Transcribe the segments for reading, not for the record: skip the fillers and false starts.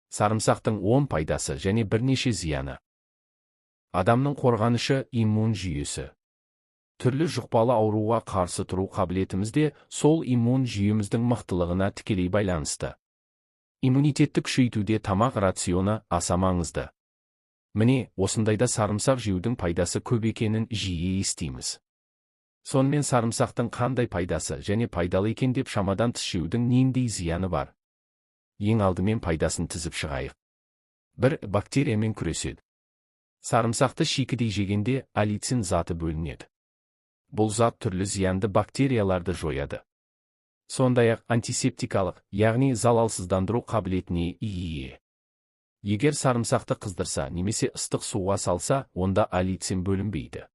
Сарымсақтың 10 пайдасы және бірнеше зияны. Адамның қорғанышы иммун жүйесі. Түрлі жұқпалы ауруға қарсы тұру қабілетіміз де сол иммун жүйеміздің мықтылығына тікелей байланысты. Иммунитетті күшейтуде тамақ рационы аса маңызды. Міне, осындайда сарымсақ жеудің пайдасы көп екенін жиі естиміз. Сонымен, сарымсақтың қандай пайдасы және пайдалы екен деп шамадан тыс жеудің нендей зияны бар? Ең алдымен пайдасын тізіп шығайық. 1. Бактериямен күреседі. Сарымсақты шикідей жегенде аллицин заты бөлінеді. Бұл зат түрлі зиянды бактерияларды жояды. Сондай-ақ антисептикалық, яғни залалсыздандыру қабілетіне ие. Егер сарымсақты қыздырса немесе ыстық суға салса, онда аллицин бөлінбейді.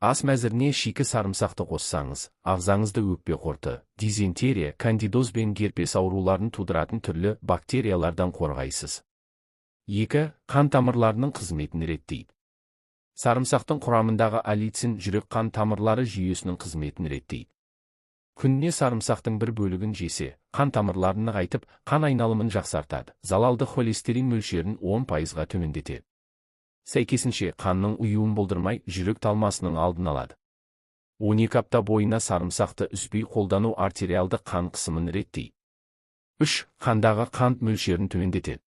Ас мәзіріне шикі сарымсақты қоссаңыз, ағзаңызды өкпе құрты, дизентерия, кандидоз бен герпес ауруларын тудыратын түрлі бактериялардан қорғайсыз. 2. Қан тамырларының қызметін реттейді. Сарымсақтың құрамындағы аллицин жүрек қан тамырлары жүйесінің қызметін реттейді. Күніне сарымсақтың бір бөлігін жесе, қан тамырларын нығайтып, қан айналымын жақсартады, залалды холестерин мөлшерін 10%-ға төмендетеді. Сәйкесінше, қанның ұюын болдырмай, жүрек талмасының алдын алады. 12 апта бойына сарымсақты үзбей қолдану артериалды қан қысымын реттейді. 3. Қандағы қант мөлшерін төмендетеді.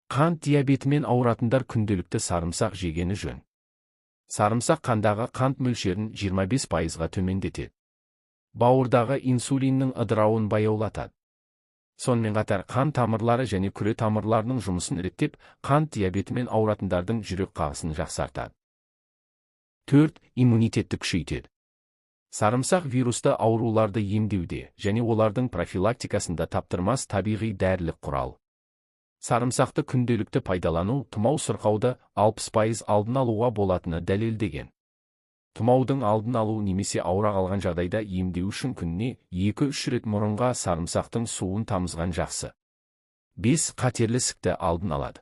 Қант диабетімен ауыратындар күнделікті сарымсақ жегені жөн. Сарымсақ қандағы қант мөлшерін 25%-ға төмендетеді. Бауырдағы инсулиннің ыдырауын баяулатады. Сонымен қатар қан тамырлары және күре тамырларының жұмысын реттеп, қант диабетімен ауыратындардың жүрек қағысын жақсартады. 4. Иммунитетті күшейтеді. Сарымсақ вирусты ауруларды емдеуде және олардың профилактикасында таптырмас табиғи дәрілік құрал. Сарымсақты күнделікті пайдалану тұмау сырқауды 60% алдын алуға болатыны дәлелдеген. Тұмаудың алдын алу немесе ауыра қалған жағдайда емдеу үшін күніне 2-3 рет мұрынға сарымсақтың суын тамызған жақсы. 5. Қатерлі ісікті алдын алады.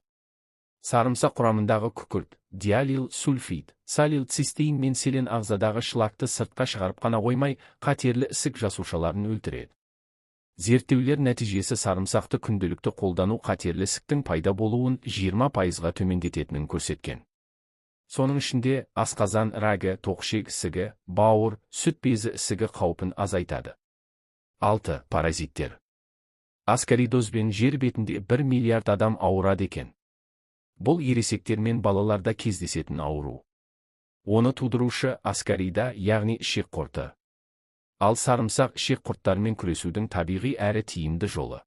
Сарымсақ құрамындағы күкірт, диалил сульфид, салил цистеин мен селен ағзадағы шлакты сыртқа шығарып қана қоймай, қатерлі ісік жасушаларын өлтіреді. Зерттеулер нәтижесі сарымсақты күнделікті қолдану қатерлі ісіктің пайда болуын 20%-ға төмендететінін көрсеткен. Соның ішінде асқазан рагы, тоқішек ісігі, бауыр, сүт безі ісігі қаупін азайтады. 6. Паразиттер. Аскаридозбен жер бетінде 1 миллиард адам ауырады екен. Бұл ересектер мен балаларда кездесетін ауру. Оны тудырушы аскарида, яғни ішек құрты. Ал сарымсақ ішек құрттарымен күресудің табиғи әрі тиімді жолы.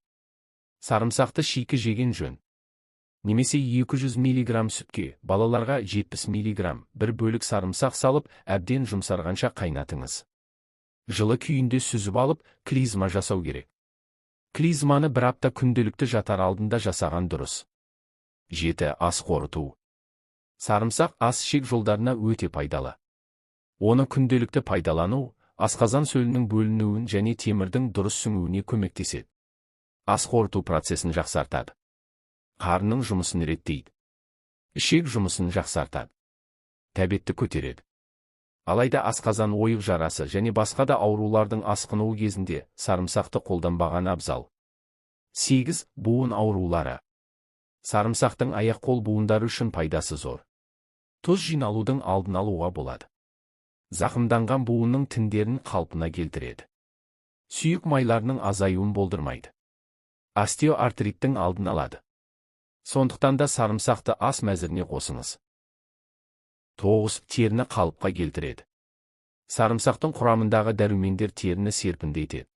Сарымсақты шикі жеген жөн. Немесе 200 мг сүтке, балаларға 70 мг, бір бөлік сарымсақ салып, әбден жұмсарғанша қайнатыңыз. Жылы күйінде сүзіп алып, клизма жасау керек. Клизманы бір апта күнделікті жатар алдында жасаған дұрыс. 7. Ас қорыту. Сарымсақ ас ішек жолдарына өте пайдалы. Оны күнделікті пайдалану асқазан сөлінің бөлінуін және темірдің дұрыс сіңуіне көмектеседі. Ас қорыту процесін жақсартады. Қарынның жұмысын реттейді. Ішек жұмысын жақсартады. Тәбетті көтереді. Алайда асқазан ойық жарасы және басқа да аурулардың асқынуы кезінде сарымсақты қолданбаған абзал. 8. Буын аурулары. Сарымсақтың аяқ-қол буындары үшін пайдасы зор. Тұз жиналудың алдын алуға болады. Зақымданған буынның тіндерін қалпына келтіреді. Сүйек майларының азаюын болдырмайды. Остеоартриттің алдын алады. Сондықтан да сарымсақты ас мәзіріне қосыңыз. 9. Теріні қалыпқа келтіреді. Сарымсақтың құрамындағы дәрумендер теріні серпінді етеді.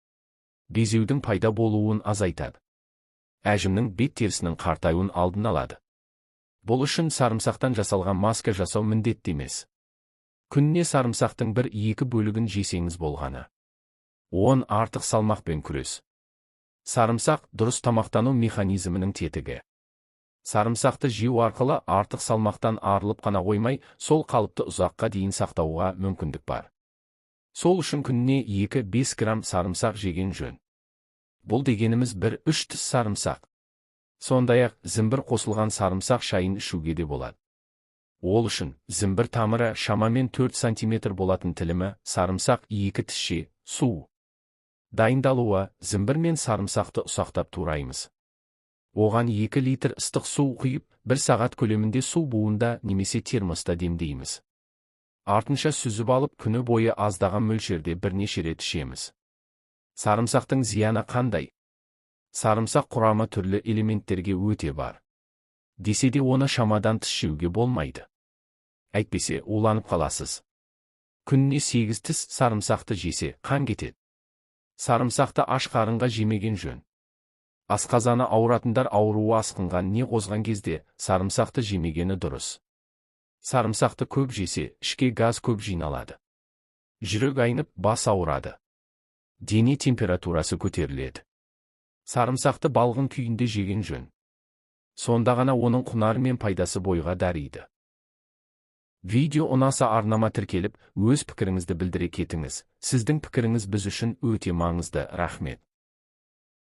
Безеудің пайда болуын азайтады. Әжімнің бет терісінің қартаюын алдын алады. Бұл үшін сарымсақтан жасалған маска жасау міндетті емес. Күніне сарымсақтың 1-2 бөлігін жесеңіз болғаны. 10. Артық салмақпен күрес. Сарымсақ дұрыс тамақтану механизмінің тетігі. Сарымсақты жеу арқылы артық салмақтан арылып қана қоймай, сол қалыпты ұзаққа дейін сақтауға мүмкіндік бар. Сол үшін күніне 2-5 грамм сарымсақ жеген жөн. Бұл дегеніміз 1-3 тіс сарымсақ. Сондай-ақ зімбір қосылған сарымсақ шайын ішуге де болады. Ол үшін зімбір тамыры шамамен 4 см болатын тілімі, сарымсақ 2 тісше, су. Дайындалуы: зімбір мен сарымсақты ұсақтап тураймыз. Оған 2 литр ыстық су құйып, 1 сағат көлемінде су буында немесе термоста демдейміз. Артынша сүзіп алып, күні бойы аздаған мөлшерде бірнеше рет ішеміз. Сарымсақтың зияны қандай? Сарымсақ құрамы түрлі элементтерге өте бар. Десе де, оны шамадан тыс жеуге болмайды. Әйтпесе уланып қаласыз. Күніне 8 тіс сарымсақты жесе, қан кетеді. Сарымсақты аш қарынға жемеген жөн. Асқазаны ауыратындар ауруы асқынған не қозған кезде сарымсақты жемегені дұрыс. Сарымсақты көп жесе, ішке газ көп жиналады. Жүрек айнып, бас ауырады. Дене температурасы көтеріледі. Сарымсақты балғын күйінде жеген жөн. Сонда ғана оның құнары мен пайдасы бойға дариды. Видео ұнаса, арнама тіркеліп, өз пікіріңізді білдіре кетіңіз. Сіздің пікіріңіз біз үшін өте маңызды. Рахмет.